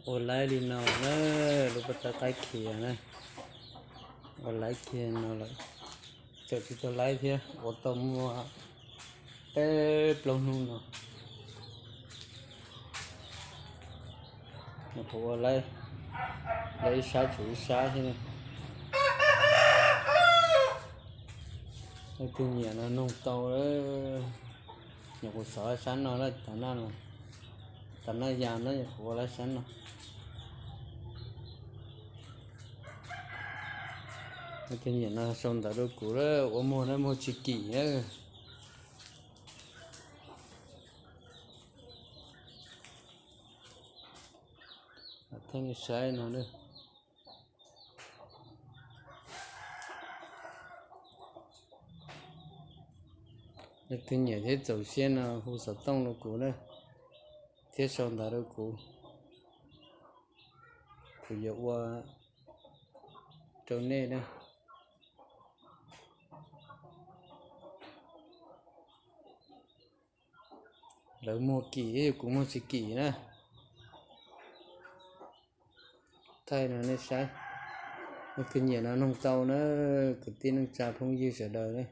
Ua laib li no na, lub paj tawb qaib khiav na, ua laib kiag no lawm, tseem tsis tau laib thiab, ua tau muaj peb plaub hnub no. Nyuam qhuav ua laib, laib ib sab tshuav ib sab thiab. Leej twg nyiam no noog tau. Nyuam qhuav xov sab no na, tas naj, tas naj yas na, nyuam qhuav ua laib sab no. Leej twg nyiam no sau ntawv rau kuv, ua muag na, muag tsis kim na. Theej saib no. Leej twg nyiam thiab txaus siab no hu xov tooj rau kuv na, thiab sau ntawv rau kuv, kuv yuav ua rau nej na. Lawv muag kim, kuv muag tsis kim na. Thaij no nej saib, leej twg nyiam no noog tau na, kwv tij neej tsa phooj ywg sawv daws na.